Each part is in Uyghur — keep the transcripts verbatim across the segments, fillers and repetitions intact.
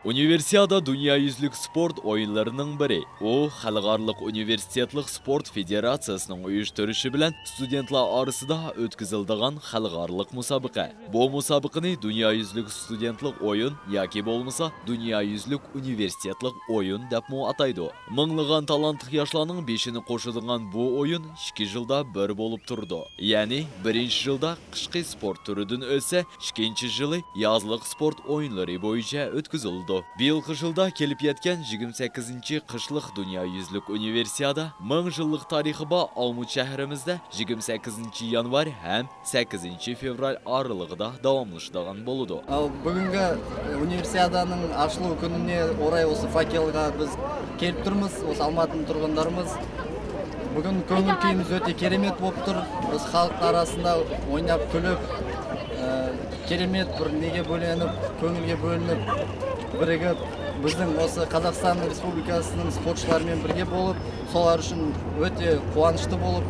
ئۇنىۋېرسىادا دۇنيا يۈزلۈك سپورت ئويۇنلىرىنىڭ بىرى. ئۇ خەلقئارىلىق ئۇنىۋېرسىتېتلىق سپورت فېدېراتسىيىسىنىڭ ئۇيۇشتۇرۇشى بىلەن ستۇدېنتلار ئارىسىدا ئۆتكۈزۈلىدىغان خەلقئارىلىق مۇسابىقە. بۇ مۇسابىقىنى دۇنيا يۈزلۈك ستۇدېنتلىق ئويۇن ياكى بولمىسا دۇنيا يۈزلۈك ئۇنىۋېرسىتېتلىق ئويۇن دەپمۇ ئاتايدۇ. مىڭلىغان تالانتلىق ياشلارنىڭ بېشىنى قوشىدىغان بۇ ئويۇن ئىككى يىلدا بىر بولۇپ تۇرىدۇ. يەنى بىرىنچى يىلدا قىشقى سپورت تۈرىدىن ئۆتسە، ئىككىنچى يىلى يازلىق سپورت ئويۇنلىرى بويىچە ئۆتكۈزۈلىدۇ. بىيىلقى يىلدا كېلىپ يەتكەن يىگىرمە سەككىزىنچى قىشلىق دۇنيا يۈزلۈك ئۇنىۋېرسىادا مىڭ يىللىق تارىخى بار ئالمۇت شەھىرىمىزدە يىگىرمە سەككىزىنچى يانۋار ھەم سەككىزىنچى فېۋرال ئارىلىقىدا داۋاملىشىدىغان بولىدۇ. Al, bugungi universiadaning ochilish kunini o'ray o'sha fakelga biz kelib turmiz, o'sha Olmaotaning turg'unlarimiz. Bugun ko'ngil kuyimiz o'ta keremet bo'lib tur. Biz xalq orasida o'ynab, kulib, e, keremet bir nega bo'linib, ko'ngilga bo'linib, birigib, bizning o'sha Qozog'iston Respublikasining sportchilari bilan birga bo'lib, solar uchun o'ta quvonchli bo'lib,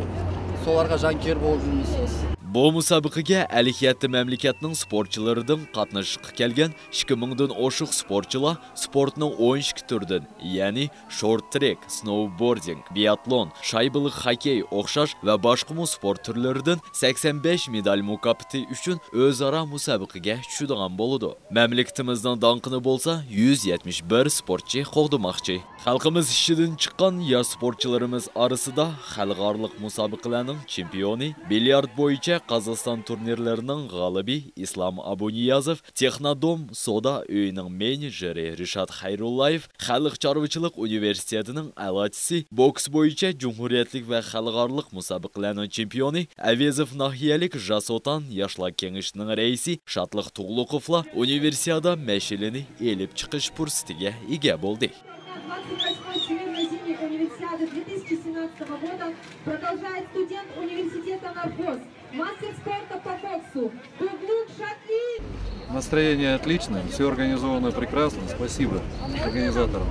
solarga jonkuyar bo'lganmiz. Bu musobaqaga ellik yetti mamlakatning sportchilaridan qatnashishga kelgan ikki mingdan oshiq sportchilar sportning o'n ikki turidan, ya'ni short-trek, snoubording, biatlon, shaybali xokkey o'xshash va boshqamu sport turlaridan sakson besh medal mukofoti uchun o'zaro musobaqaga tushadigan bo'ladi. Mamlakatimizning dongqini bo'lsa yuz yetmish bir sportchi qo'g'damoqchi. Xalqimiz ichidan chiqqan yosh sportchilarimiz orasida xalqaroliq musobaqalarning chempioni, billiard bo'yicha Qozog'iston turnirlarining g'olibi Islom Abuniyazov, Texnodom savdo uyining menejeri Rishod Xayrullayev, Xalq chorvachilik universitetining a'lochisi, boks bo'yicha jumhuriyatlik va xalqaroliq musobaqalarning chempioni, Avezov nohiyalik Jasotan yoshlar kengashining raisi Shodliq Tug'luqovlar universiada mash'alini elib chiqish fursatiga ega bo'ldi. Двадцать восьмой Всемирной зимней универсиады две тысячи семнадцатого года продолжает студент университета Нархоз, мастер спорта по боксу Туглук Шатлиев. Настроение отличное, все организовано прекрасно. Спасибо организаторам.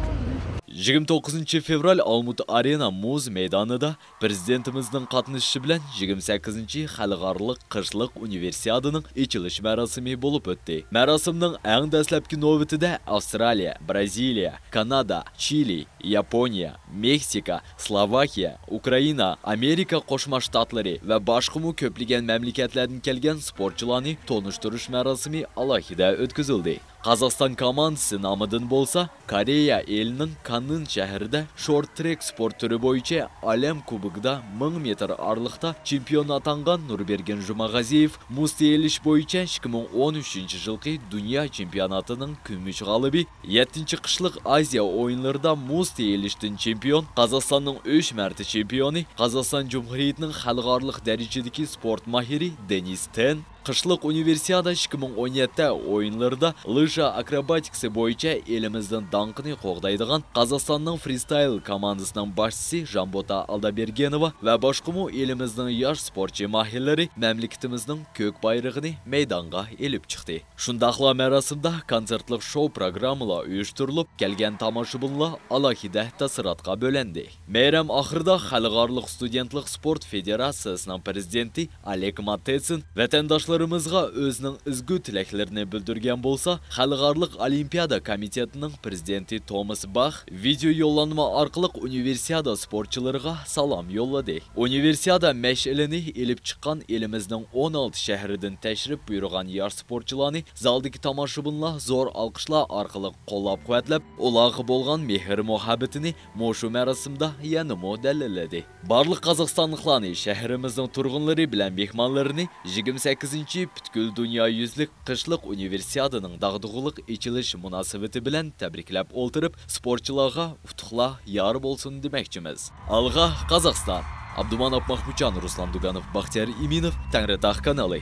Yigirma to'qqizinchi fevral Olmut Arena muz maydonida Prezidentimizning qatnashishi bilan yigirma sakkizinchi xalqaroliq qishliq universiadaning ochilish marosimi bo'lib o'tdi. Marosimning eng dastlabki navbatida Avstraliya, Braziliya, Kanada, Chili, Yaponiya, Meksika, Slovakiya, Ukraina, Amerika Qo'shma Shtatlari va boshqamu ko'plagan mamlakatlardan kelgan sportchilarni tonishtirish marosimi alohida o'tkazildi. Qozog'iston komandasi nomidan bo'lsa, Koreya elining Kannin shahrida short-trek sport turi bo'yicha Olam Kubogida ming metr oraliqda chempion atangan Nurbergen Jumag'aziyev muz tiyilish bo'yicha ikki ming o'n uchinchi yilgi dunyo chempionatining kumush g'olibi, yettinchi qishliq Aziya o'yinlarida muz tiyilishdan chempion, Qozog'istonning uch marta chempioni, Qozog'iston Jumhuriyatining xalqaroliq darajadagi sport mahiri Denis Ten, Qishliq universiada ikki ming o'n yetti o'yinlarida lıja akrobatikasi bo'yicha elimizning dongqini qo'g'daydigan Qozog'istonning fristayl komandasining boshchisi Jambota Aldabergenova va boshqamu elimizning yosh sportchi mahirlari mamlakatimizning ko'k bayrog'ini maydonga elib chiqdi. Shundoqla marosimda konsertlik shou programmalar uyushtirilib, kelgan tomoshabinlar alohida taassurotga bo'lendi. Bayram oxirida Xalqaroliq studentlik sport federatsiyasining prezidenti Oleg Matetsin vatandoshlarımızğa o'zining izgu tilaklarini bildirgan bo'lsa, Xalqaroliq olimpiada komitetining prezidenti Tomas Bax video yo'llanma orqali universiada sportchilariga salom yo'lladi. Universiada mash'alini elib chiqqan elimizning o'n olti shahridan tashrif buyurgan yosh sportchilarni zaldagi tomoshabinlar zo'r olqishlar orqali qo'llab-quvvatlab, ularga bo'lgan mehr-muhabbatini mushu marosimda yanama dalilladi. Barliq qozog'istonliklarni, shahrimizning turg'unlari bilan mehmonlarini yigirma sakkizinchi pütkül dunyo yuzlik qishliq universiadining dag'dug'uliq ochilish munosabati bilan tabriklab o'ltirib, sportchilarga utuqlar yor bo'lsin demoqchimiz. Alg'a, Qozog'iston! Abdumanop Mahmudjan, Ruslan Duganov, Baxtiyor Iminov, Tangri Tog' kanali.